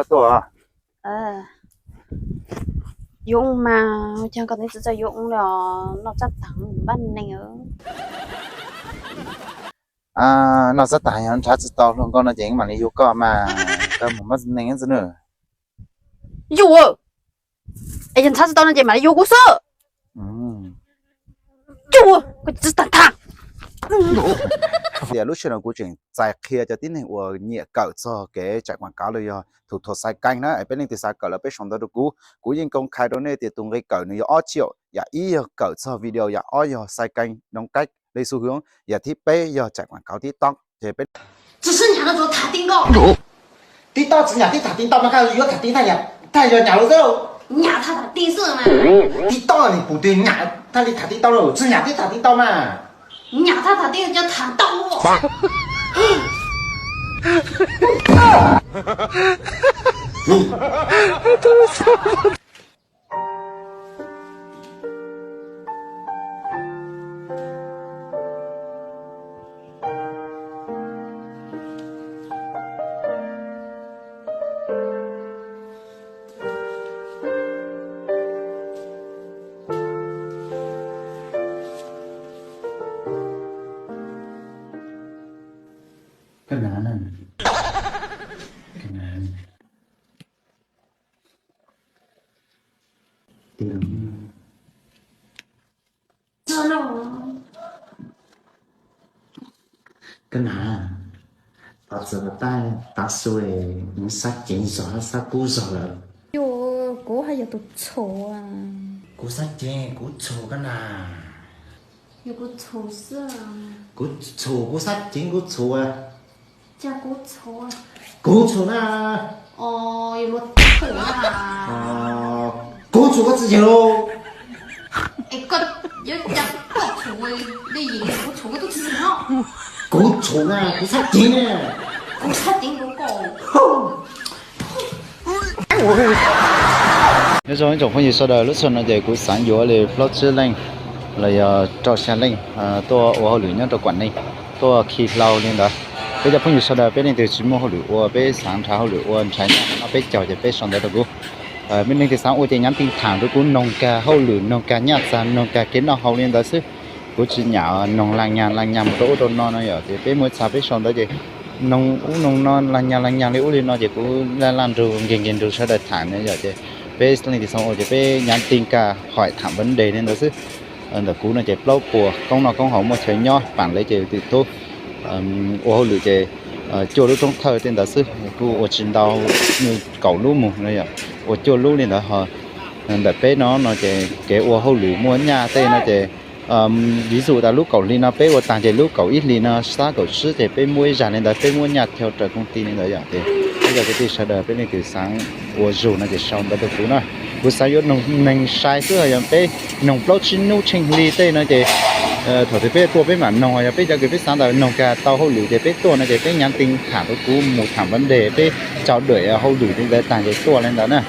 Tuaj. Yuav ua mas, ua cas koj txiv txawm yuav ua li os, noj tsab taag npaj neeg. Noj tsab taag yog nrhav tsi tau hluas nkauj no ces mam li yuav koj mas, koj mus npaj neeg ntxwg nws. Yus, es yog nrhav tsi tau no ces mam li yuav kuv xwb. Yus, koj tsis tag tag. Tias lub sij hawm no kuv tseem txais qhia cov tib neeg uas nyiam kawm txog kev tsaim quảng cáo los yog thủ tục sai kênh na, es peb leej twg xav kawm los peb sau ntawv rau kuv, kuv yeej công khai rau nej tias tus nqi kawm nws yog ob triệu, yam ib yog kawm txog video, yam ob yog sai kênh đóng cách lên xu hướng, yam thib peb yog chạy quảng cáo TikTok. Ces peb tsis sib nyam no tsuas tham ti nkaus. TikTok tsis nyam tib tham ti ntau mas, koj yuav tham ti thaj nyam thaj yog nyam lawm xwb. Nyam thaj tham ti xwb mas. TikTok nim pum twg nyam thaj li tham ti ntau lawm, tsis nyam tib tham ti ntau mas. Nyam thaj tham ti cov tham ntau. Koj na, tos txawm tav su, sab ceev zog sab kub zog lawm. Yus, kuv haj yog tus txhuam. Kuv sab ceev kuv txhuam koj na. Yog kuv txhuam xwb. Kuv txhuam, kuv sab ceev kuv txhuam. Kuv txhuam na. Kuv txhuam koj txiv yawg lauj. Kuv txhuam na, kuv sab ceev na. Nyob zoo ib tsoom phooj ywg sawv daws, lub xyoo no ces kuv xaav yuav li plaub tsib leej los yog rau xya leej tuaj ua hauj lwm nyob rau Quảng Ninh, tuaj khi hlau li ntawd. Peb cov phooj ywg sawv daws peb leej twg tsis muaj hauj lwm ua, peb xaav nrhav hauj lwm ua, nrhav nyaj noj peb caug ces peb sau ntawv rau kuv. Peb leej twg xaav ua ces nhắn tin tham rau kuv, noog kag hauj lwm, noog kag nyaj txag, noog kag kev noj haus li ntawd xwb. Kuv tsis nyam noog laj nyag laj nyag mus rau ub rau no no yom, ces peb muaj txhaj peb sau ntawv ces noog ub noog no laj nyag laj nyag li ub li no ces kuv laj laj nrug nkig nkig nrug sawv daws tham no yom, ces peb leej twg xaav ua ces peb nhắn tin kag hỏi thẳng vấn đề li ntawd xwb. Ntawm kuv no ces plaub puas, koob noj koob haus muaj chaw nyob, pam lawv ces twm tub, ua hauj lwm ces cuaj lub roob thawj tej ntawd xwb, kuj ua tsis ntau, kaum lub mus no yom, ua cuaj lub li ntawd ho. Ntawm peb no no ces kev ua hauj lwm muaj nyaj tej no ces ví dụ tas lub kaum hli no peb ua tag ces lub kaum ib hli no, sab kaum tsib ces peb muab ib zag li ntawd, peb muab nyaj thau raws công ty li ntawd yom. Ces peb cov kwv tij sawv daws peb leej twg xaav ua zug no ces sau ntawv rau kuv na. Kuv xaav yuav noog neeg sai xwb, yog peb noog plaub tsib hnub tsheej hli tej no ces thaum twg peb tuaj peb mam noog, yog peb cov kws peb xaav ntawd noog kag tau hauj lwm ces peb tuaj no ces peb nhắn tin tham rau kuv mus thẳng vấn đề, peb trao đổi hauj lwm li ntawd tag ces tuaj li ntawd na.